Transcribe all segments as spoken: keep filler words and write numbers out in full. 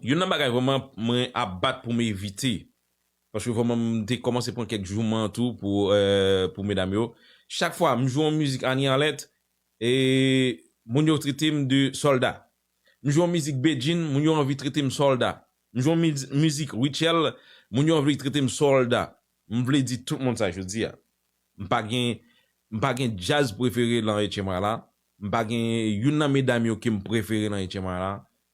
Youn nan bagay vrèman mwen ap bat pou m evite. Paske vrèman m te kòmanse pran kèk jouman tou pou, euh, pou medam yo. Chak fwa m jwe yon mizik Annie Arlette, e moun yo trete m de sòlda. M jwe yon mizik Bedjine, moun yo anvi trete m sòlda. M jwe yon miz- mizik Rutshelle, moun yo anvi trete m sòlda. M vle di tout moun sa jodi a. M pa gen, m pa gen djaz prefere nan H M I la. M pa gen youn nan medam yo ke m prefere nan H M I la.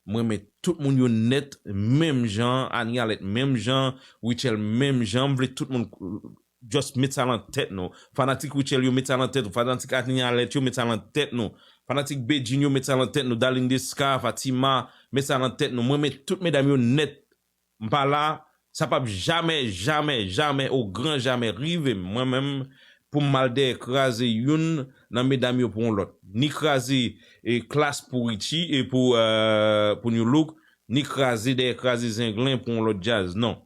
Mwen renmen tout moun yo nèt, menm jan, Annie Arlette menm jan, Rutshelle menm jan. M vle tout moun just met sa nan tèt nou. Fanatik Rutshelle yo met sa nan tèt nou. Fanatik Annie Arlette yo met sa nan tèt nou. Fanatik Bedjine yo met sa nan tèt nou. Darline Desca, Fatima, met sa nan tèt nou. Mwen renmen tout medam yo nèt. M pa la, sa p ap jamè, jamè, jamè, o gran jamè rive m, mwen menm, pou m al dèyè kraze youn nan medam yo pou yon lòt. Ni kraze e Klass pou Richie e pou, euh, pou New Look, ni kraze dèyè kraze zenglen pou yon lòt djaz. Non.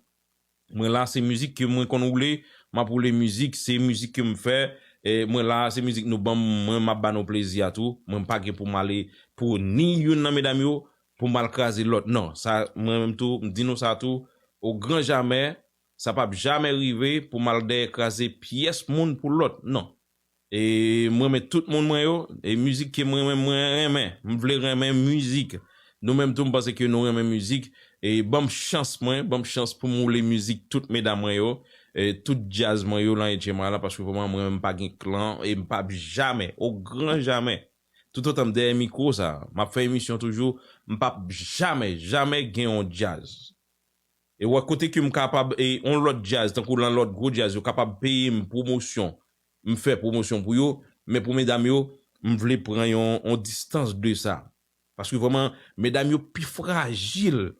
Mwen la, se mizik ke mwen konn woule, m ap woule mizik, se mizik ke m fè, e mwen la, se mizik nou ban m, mwen m ap ba nou plezi a tou. Mwen m pa gen pou m ale pou ni youn nan medam yo, pou m al kraze lòt. Non, sa, mwen menm tou, m di nou sa tou, o gran jamè, sa p ap jamè rive pou m al dèyè kraze pyès moun pou lòt. Non. E mwen renmen tout moun mwen yo, e mizik ke mwen renmen, mwen renmen. M vle renmen mizik. Nou menm tou, m panse ke nou renmen mizik. E ban m chans mwen, ban m chans pou m woule mizik tout medam mwen yo, e tout djaz mwen yo nan H M I la, paske vrèman mwen menm m pa gen klan, e m p ap jamè, o gran jamè. Toutotan m dèyè mikwo sa, m ap fè emisyon toujou, m p ap jamè, jamè gen yon djaz. E wè kote ke m kapab, e yon lòt djaz, tankou lan lòt gwo djaz, yo kapab peye m pwomosyon, m fè pwomosyon pou yo, men pou medam yo, m vle pran yon, yon distans de sa. Paske vrèman, medam yo pi frajil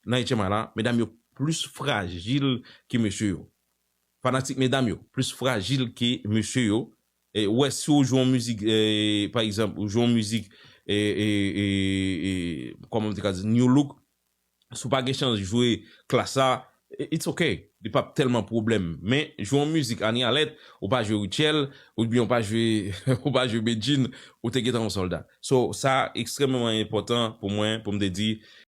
nan H M I la, medam yo plis frajil ke mesye yo. Fanatik medam yo plis frajil ke mesye yo. E wè, si w jwe yon mizik, e, pa egzanp, ou jwe yon mizik, e, e, e, e, kòman m te ka di, New Look, si w pa gen chans jwe Klass la, it's ok. Li p ap tèlman pwoblèm. Men, jwe yon mizik Annie Arlette, ou pa jwe Rutshelle, oubyen ou pa jwe, ou pa jwe Bedjine, ou te gentan yon sòlda. So, sa ekstrèmman enpòtan pou mwen, pou m te di,